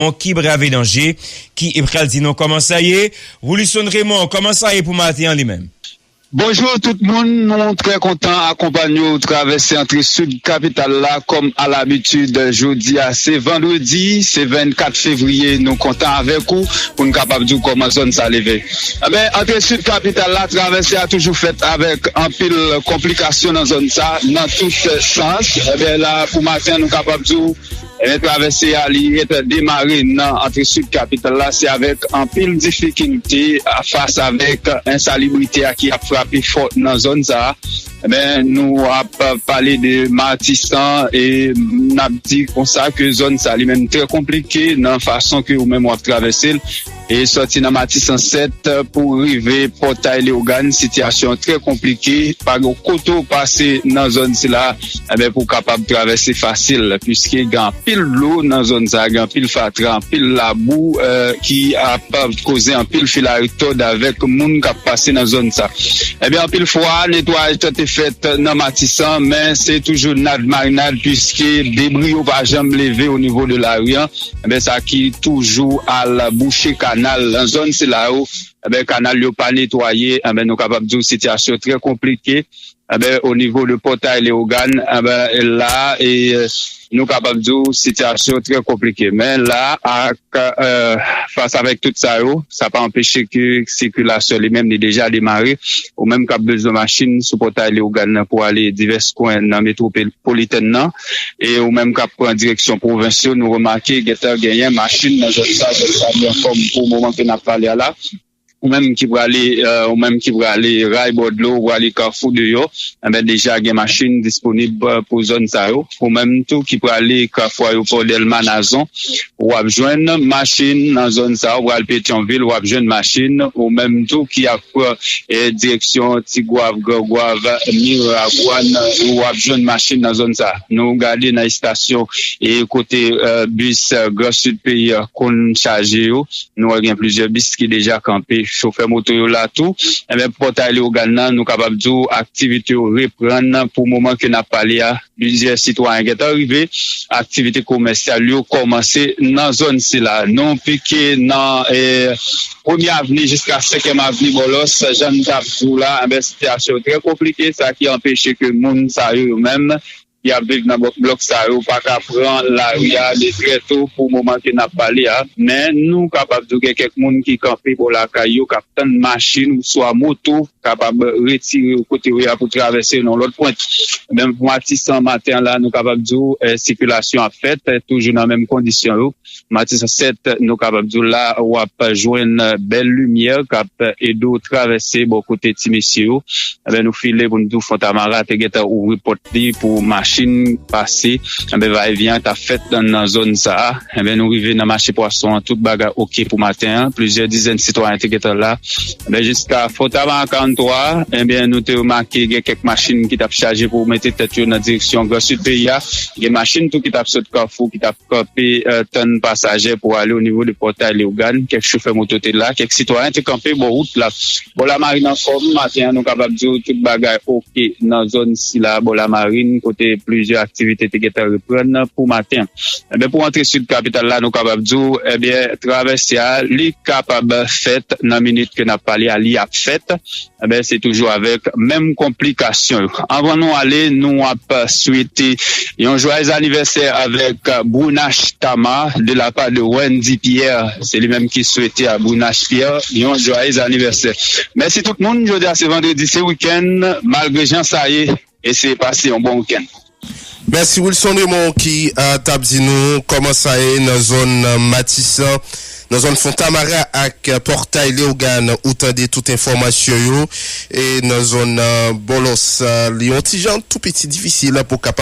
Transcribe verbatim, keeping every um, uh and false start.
Yon ki brave danje, ki pral di nou kòman sa ye. Wilson Raymond, kòman sa ye pou maten an li menm? Bonjou tout moun, nou trè kontan akonpanye w travèse antre sid kapital la kòm alabitid. Jodi a se vandredi, se vennkat fevriye, nou kontan avèk ou pou n kapab di w kòman zòn sa leve. Enben, antre sid kapital la, travèse a toujou fèt avèk anpil konplikasyon nan zòn sa, nan tout sans. Enben, la pou maten an, nou kapab di w, enben, travèse a li ret demare nan antre sid kapital la, se avèk anpil difikilte, a, fas avèk ensalibrite a ki ap frape fò nan zòn sa a. Enben, nou ap pale de Matisan e n ap di konsa ke zòn sa li menm trè konplike nan fason ke ou menm w ap travèse l. E sòti nan Matisan sèt pou rive Pòtay Leyogàn, sitiyasyon trè konplike. Pa gen kote w pase nan zòn sila, enben, pou w kapab travèse fasil, piske gen anpil dlo nan zòn sa, gen anpil fatra, anpil labou, eh, ki ap koze anpil filaritòd avèk moun k ap pase nan zòn sa. Enben, anpil fwa, netwayaj tante fèt nan Matisan, men se toujou nad marinad, piske debri yo pa janm leve o nivo de lari an. Enben, sa ki toujou al bouche kanal nan zòn sila yo. Enben, kanal yo pa netwaye. Enben, nou kapab di w sitiyasyon trè konplike. Enben, o nivo de Pòtay Leyogàn, enben, la, e, nou kapab di w sitiyasyon trè konplike. Men la, ak, eh, fas avèk tout sa yo, sa pa anpeche ke sikilasyon li menm li deja demare. Ou menm k ap bezwen machin sou Pòtay Leyogàn nan pou ale divès kwen nan metwopolitèn nan, e ou menm k ap pran direksyon pwovens yo, nou remake gentan genyen machin nan zòn sa, zòn sa byen fòm pou moman ke n ap pale a la. Ou menm ki prale, eh, ou menm ki prale Ray Bò Dlo, ou prale Kafou Deyò, enben, deja gen machin disponib, eh, pou zòn sa yo. Ou menm tou ki prale Kafou Ayewopò Dèlma Nazon, w ap jwenn machin nan zòn sa yo. Ou pral Petyonvil, w ap jwenn machin. Ou menm tou ki ap, eh, direksyon Tigwav, Grangwav, Miragwàn, w ap jwenn machin nan zòn sa. Nou gade nan estasyon e kote, eh, bis, eh, Gran Sid peyi a konn chaje yo. Nou wè gen plizyè bis ki deja kanpe. Chofè moto yo la tou. Enben, Pòtay Leyogàn nan, nou kapab di w aktivite yo reprann pou moman ke n ap pale a. Plizyè sitwayen gentan rive. Aktivite komèsyal yo kòmanse nan zòn sila. Nou pike nan, eh, Premye Avni jiska Senkyèm Avni Bòlòs, jan n t ap di w la, enben, sitiyasyon trè konplike, sa ki anpeche ke moun sa yo, yo menm, ki ap viv nan blòk, blòk sa yo pa ka pran lari a de trè to pou moman ke n ap pale a. Men nou kapab di w gen kèk moun ki kanpe bò lakay yo, k ap tann machin oswa moto kapab retire yo kote yo ye a pou travèse nan lòt pwent. Menm pou Matisan maten an la, nou kapab di w, eh, sikilasyon ap fèt, eh, toujou nan menm kondisyon yo. Matisan sèt, nou kapab di w la, w ap jwenn bèl limyè k ap ede w travèse bò kote ti mesye yo. Enben, nou file pou n di w Fontamara te gentan ouvri pòt li pou machin pase. Enben, vayevyen an t ap fèt nan, nan zòn sa a. Enben, nou rive nan mache pwason an, tout bagay oke pou maten an. Plizyè dizèn sitwayen te gentan la. Enben, jiska Fontamara karannntwa, enben, nou te remake gen kèk machin ki t ap chaje pou mete tèt yo nan direksyon Gran Sid peyi a. Gen machin tou ki t ap sot Kafou, ki t ap kanpe, eh, tann pasaje pou ale o nivo de Pòtay Leyogàn. Kèk chofè moto te la, kèk sitwayen te kanpe bò wout la. Bò Lamarin anfòm, maten an, nou kapab di w tout bagay oke nan zòn sila, bò Lamarin, kote plizyè aktivite te gentan reprann pou maten an. Enben, pou antre sid kapital la, nou kapab di w, enben, travèse a, li kapab fèt nan minit ke n ap pale a, li ap fèt. Enben, se toujou avèk menm konplikasyon yo. Anvan nou ale, nou ap swete yon jwayèz anivèsè avèk Brunache Tama de la pa de Wendy Pierre. Se li menm ki swete a Brunache Pierre yon jwayèz anivèsè. Mèsi tout moun. Jodi a se vandredi, se wikenn. Malgre jan sa ye, eseye pase yon bon wikenn. Mèsi Wilson Raymond ki, eh, t ap di nou kòman sa ye nan zòn, eh, Matisan, nan zòn Fontamara ak, eh, Pòtay Leyogàn. Ou tande tout enfòmasyon yo. E nan zòn, eh, Bòlòs, eh, li yon ti jan tou piti difisil pou kapab